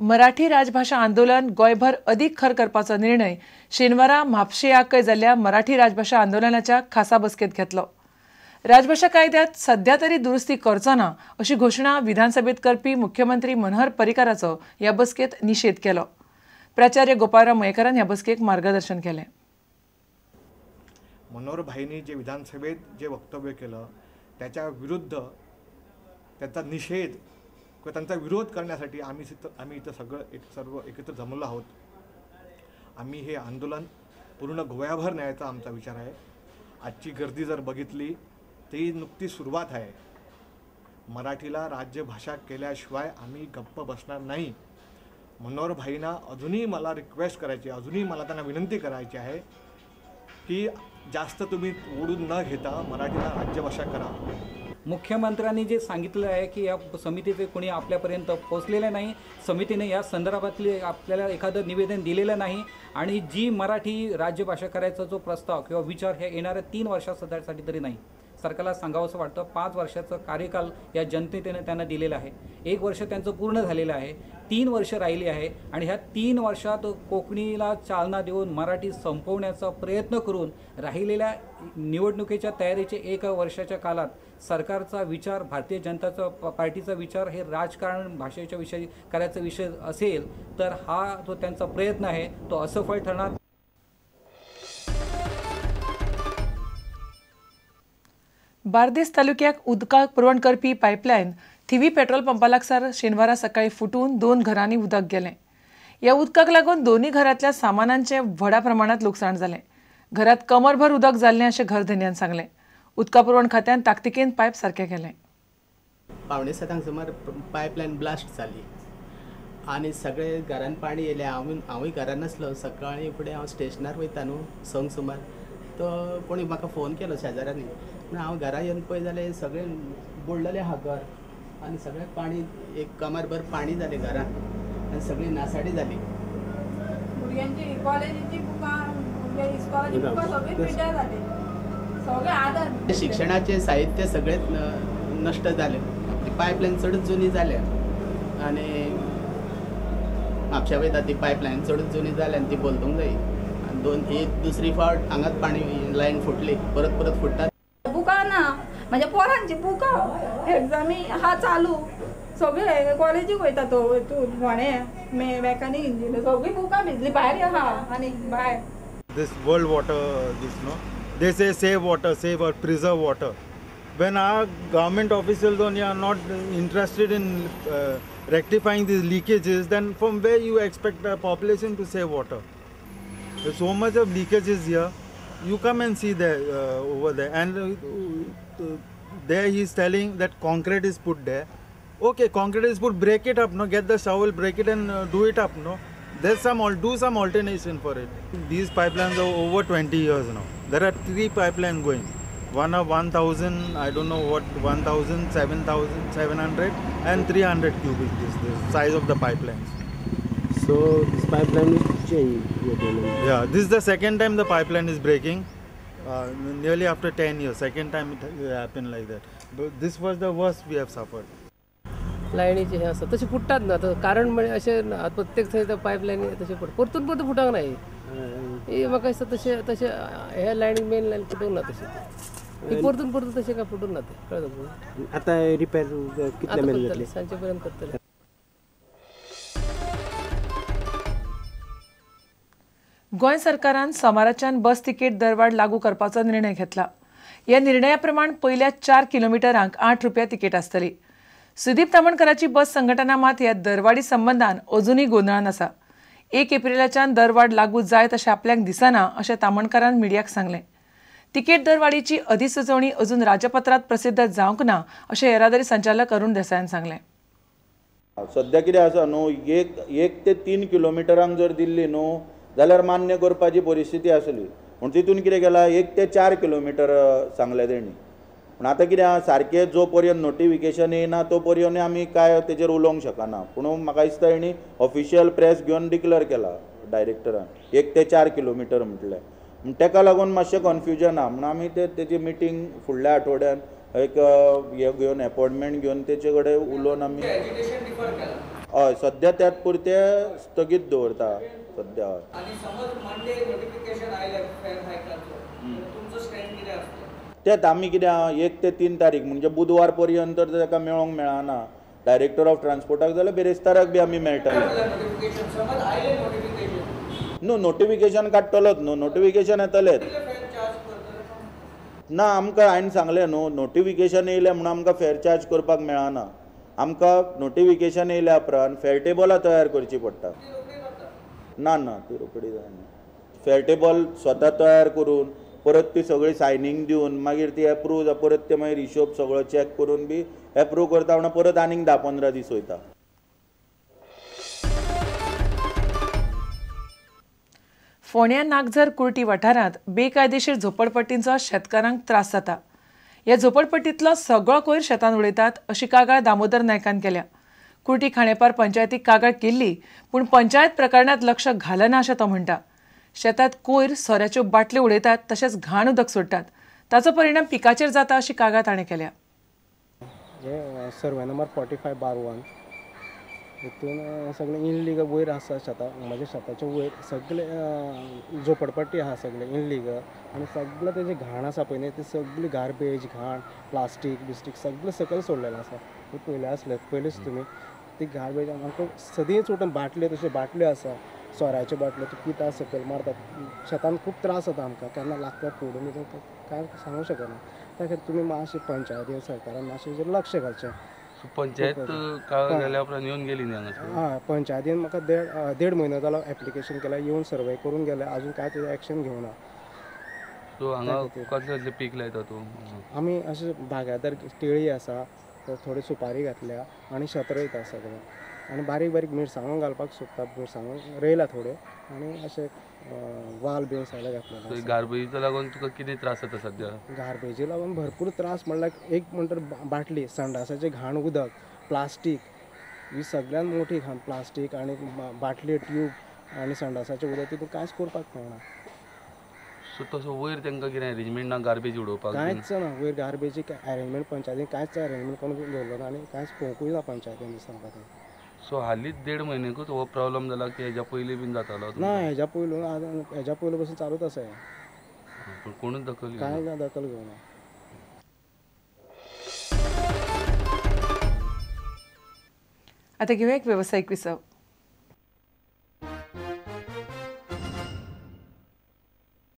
मराठी राजभाशा आंदोलन गोंयभर अदीक खर करपाचो निर्णय शेनवारा म्हापशे आकय जाल्ल्या मराठी राजभाशा आंदोलनाच्या खासा बसकेत घेतलो। राजभाशा कायद्यात सध्या तरी दुरुस्ती करचो ना अशी घोशणा विधानसभेत करपी मुख्यमंत्री मनोहर पर्रीकाराचो ह्या बसकेत निषेध केलो। प्राचार्य गोपाळराव मयेकारान ह्या बसकेक मार्गदर्शन केलें। मनोहर भाईंनी जे विधानसभेत जे वक्तव्य केलं त्याच्या विरुद्ध त्यांचा निषेध किंवा त्यांचा विरोध करण्यासाठी आम्ही इथं सगळं सर्व एकत्र जमलो आहोत। आम्ही हे आंदोलन पूर्ण गोव्याभर न्यायचा आमचा विचार आहे। आजची गर्दी जर बघितली ती नुकती सुरुवात आहे। मराठीला राज्यभाषा केल्याशिवाय आम्ही गप्प बसणार नाही। मनोहर भाईंना अजूनही मला रिक्वेस्ट करायची, अजूनही मला त्यांना विनंती करायची आहे की जास्त तुम्ही ओढून न घेता मराठीला राज्यभाषा करा। मुख्यमंत्र्यांनी जे सांगितलं आहे की या समितीचे कोणी आपल्यापर्यंत पोहोचलेले नाही, समितीने या संदर्भातले आपल्याला एखादं निवेदन दिलेलं नाही आणि जी मराठी राज्यभाषा करायचा जो प्रस्ताव किंवा विचार हे येणाऱ्या 3 वर्षासाठी तरी नाही। सरकारला सांगावंसं वाटतं 5 वर्षाचं कार्यकाल या जनतेने त्यांना दिलेला आहे। 1 वर्ष त्यांचं पूर्ण झालेलं आहे, 3 वर्ष राहिली आहे आणि ह्या 3 वर्षात कोकणीला चालना देऊन मराठी संपवण्याचा प्रयत्न करून राहिलेल्या निवडणुकीच्या तयारीचे 1 वर्षाच्या काळात सरकारचा विचार, भारतीय जनता पार्टीचा विचार हे राजकारण भाषेच्या विषयी करायचा विषय असेल तर हा जो त्यांचा प्रयत्न आहे तो असफल ठरणार। बार्देस तालुक्याक उदकाक पुरवण करपी पायपलायन थिवी पेट्रोल पंपा लागसार शेनवारा सकाळी फुटून 2 घरांनी उदक गेलें। ह्या उदकाक लागून दोन्ही घरांतल्या सामानांचें व्हडा प्रमाणांत लुकसाण जालें। घरांत कमरभर उदक जाल्लें अशें घरधनयान सांगलें। उदका पुरवण खात्यान ताकतिकेन पायप सारकें केलें। 6:45 सुमार पायपलायन ब्लास्ट जाली आनी सगळे घरान पाणी येयलें। हांवूय घरान नासलो। सकाळीं फुडें हांव स्टेशनार वयता न्हू 6 सुमार, तो कोणी म्हाका फोन केलो शेजाऱ्यांनी। पूण हांव घरा येवन पळय जाल्यार सगळें बुडलेलें आहा घर आनी सगळें पाणी, एक कमरभर पाणी जालें घरान आनी सगळी नासाडी जाली। भुरग्यांची कॉलेजीची बुकां, इस्कॉलाची बुकां सगळीं पिड्ड्यार जाली, सगळें आदार। शिक्षणाचें साहित्य सगळें नश्ट जालें। ती पायपलायन चडच जुनी जाल्या आनी म्हापशा वयता ती पायपलायन चडच जुनी जाल्या आनी ती बदलूंक जाय। दोन एक दुसरी फावट हांगाच पाणी लायन फुटली, परत परत फुट्टा। बुकां ना, म्हाज्या पोरांची बुकां, एग्जामी आहा चालू, सगळे कॉलेजीक वयता तो हितून फोंडे मेकॅनिक इंजिनियर, सगळीं बुकां भिजली भायर आहा आनी भायर। This world water, this no, they say save water, save or preserve water. When our government officials only are not interested in rectifying these leakages, then from where you expect the population to save water? There's so much of leakages here. You come and see there, over there, and there he is telling that concrete is put there. Okay, concrete is put, break it up, no, get the shovel, break it and do it up, no. There's some, do some alternation for it. These pipelines are over 20 years now. There are 3 pipelines going. One of 1,000, I don't know what, 1,000, 7,000, 700 and 300 cubic, this the size of the pipelines. So this pipeline is changed. Yeah, this is the second time the pipeline is breaking. Nearly after 10 years, second time it happened like that. But this was the worst we have suffered. लायनीचे हे आसा तशें फुट्टात ना, कारण म्हणजे अशें ना प्रत्येक थंय पायपलायन तशें फुट परतून परतून फुटूंक ना ही म्हाका दिसता तशें तशें हे लायनी मेन लायन फुटूंक ना तशें ही परतून परतून तशें काय फुटूंक ना तें कळ्ळें। आतां रिपेर कितले मेरेन जातले? सांजचे पर्यंत करतले। गोंय सरकारान सोमाराच्यान बस तिकेट दरवाड लागू करपाचो निर्णय घेतला। ह्या निर्णया प्रमाण पयल्या 4 किलोमिटरांक 8 रुपया तिकेट आसतली। सुदीप तामणकराची बस संघटना मात ह्या दरवाडी संबंदान अजूनय गोंदळान आसा। 1 एप्रिलाच्यान दरवाड लागू जायत अशें आपल्याक दिसना अशें तामणकरान मिडियाक सांगलें। तिकेट दरवाडीची अधिसुचोवणी अजून राजपत्रांत प्रसिद्ध जावंक ना अशें येरादारी संचालक अरुण देसायान सांगलें। सद्या कितें आसा न्हू, 1 ते 3 किलोमिटरांक जर दिल्ली न्हू जाल्यार मान्य करपाची परिस्थिती आसली, पूण तितून कितें केलां 1 ते 4 किलोमिटर सांगलें तेणी। पूण आतां कितें आहा सारकें जो पर्यंत नोटिफिकेशन येयना तो पर्यंत आमी काय तेजेर उलोवंक शकना। पूण म्हाका दिसता हेणी ऑफिशियल प्रेस घेवन डिक्लेर केला डायरेक्टरान 1 ते 4 किलोमिटर म्हटलें, म्हण तेका लागून मातशें कन्फ्युजन आहा। म्हण आमी ते तेजी मिटींग फुडल्या आठवड्यान एक हे घेवन एपॉयंटमेंट घेवन तेचे कडेन उलोवन आमी हय, सद्या त्यात पुरते स्थगीत दवरता सद्या. आनी समज मंडे नोटिफिकेशन आयलें फेअर हायकाचो, तुमचो स्टँड कितें आसतलो? तेंच आमी कितें 1 ते 3 तारीख म्हणजे बुधवार पर्यंत जर ताका मेळोंक मेळना डायरेक्टर ऑफ ट्रान्सपोर्टाक जाल्यार बिरेस्ताराक बी आमी मेळटले. समज आयलें नोटिफिकेशन, न्हू नोटिफिकेशन काडटलोच न्हू, नोटिफिकेशन येतलेंच ना. आमकां हांवें सांगलें न्हू, नोटिफिकेशन येयलें म्हणून आमकां फेर चार्ज करपाक मेळना. आमकां नोटिफिकेशन येयल्या उपरांत फेर टेबलां तयार करची पडटा. ना ना, ती रोखडी जायना. फेर टेबल स्वता तयार करून परत ती सगळी सायनींग दिवन मागीर ती एप्रूव, परत ते मागीर हिशोब सगळो चॅक करून बी एप्रूव करता म्हणून परत आनीक 10-15 दीस वयता. फोंड्या नागझर कुर्टी वाठारांत बेकायदेशीर झोपडपट्टींचो शेतकारांक त्रास जाता. ह्या झोपडपट्टींतलो सगळो कोयर शेतान उडयतात अशी कागाळ दामोदर नायकान केल्या. कुर्टी खाणेपार पंचायतीक कागाळ केल्ली, पूण पंचायत प्रकरणांत लक्ष घालना अशें तो म्हणटा. शेतांत कोयर, सोऱ्याच्यो बाटल्यो उडयतात तशेंच घाण उदक सोडटात, ताचो परिणाम पिकाचेर जाता अशी कागाळ ताणें केल्या. हे सर्वे नंबर 45/1 हितून सगळें इनलिगल वयर आसा शेतां, म्हज्या शेताच्या वयर सगळे झोपडपट्टी आसा, सगळे इनलिगल आनी सगळें तेजें घाण आसा पळय न्ही, ते सगळी गार्बेज, घाण, प्लास्टीक बिस्टीक सगळें सकयल सोडलेलें आसा. तें पयलें आसलें पयलींच तुमी ती गार्बेज आमकां सदींच उठून बाटल्यो, तश्यो बाटल्यो आसा, सोऱ्याच्यो बाटल्यो, त्यो पिता सकयल मारतात. शेतान खूब त्रास जाता आमकां, केन्ना लागता फोडून कांय सांगूंक शकना. त्या खातीर तुमी मातशें पंचायतीन सरकारान मातशें हेजेर लक्ष घालचें. पंचायत कागाळ केल्या उपरांत येवन गेली न्ही हांगासर? हय, पंचायतीन म्हाका देड म्हयनो जालो एप्लिकेशन केल्या, येवन सर्वे करून गेले, अजून कांय तेजें एक्शन घेवना. सो हांगा कसले कसले पीक लायता तूं? आमी अशें बागायदार केळी आसा, थोडी सुपारी घातल्या आनी शेत रोयता सगळें, आनी बारीक बारीक मिरसांगो घालपाक सोदता, मिरसांगो रोयला थोड्यो आनी अशें वाल बीन सगळें घातलेलें. गार्बेजीक लागून तुका कितें त्रास जाता सद्या? गार्बेजी लागून भरपूर त्रास, म्हणल्यार एक म्हणटा बाटली, संडासाचें घाण उदक, प्लास्टीक ही सगळ्यात मोठी घाण, प्लास्टीक आनी बाटली, ट्यूब आनी संडासाचें उदक, तितून कांयच करपाक मेळना. सो तसो वयर तांकां कितें अरेंजमेंट ना गार्बेज उडोवपाक? कांयच ना वयर गार्बेजीक अरेंजमेंट, पंचायतीन कांयच अरेंजमेंट करून दवरलो ना आनी कांयच पळोवंकूय ना पंचायतीन दिसता म्हाका तें. सो हालींच 1.5 म्हयन्याकूच हो प्रॉब्लम जाला की हेज्या पयलीं बीन जातालो? ना, हेज्या पयलू हेज्या पयलू पसून चालूच आसा हें. पूण कोणूच दखल घेवना? कांय ना, दखल घेवना. आतां घेवया एक वेवसायीक विसव.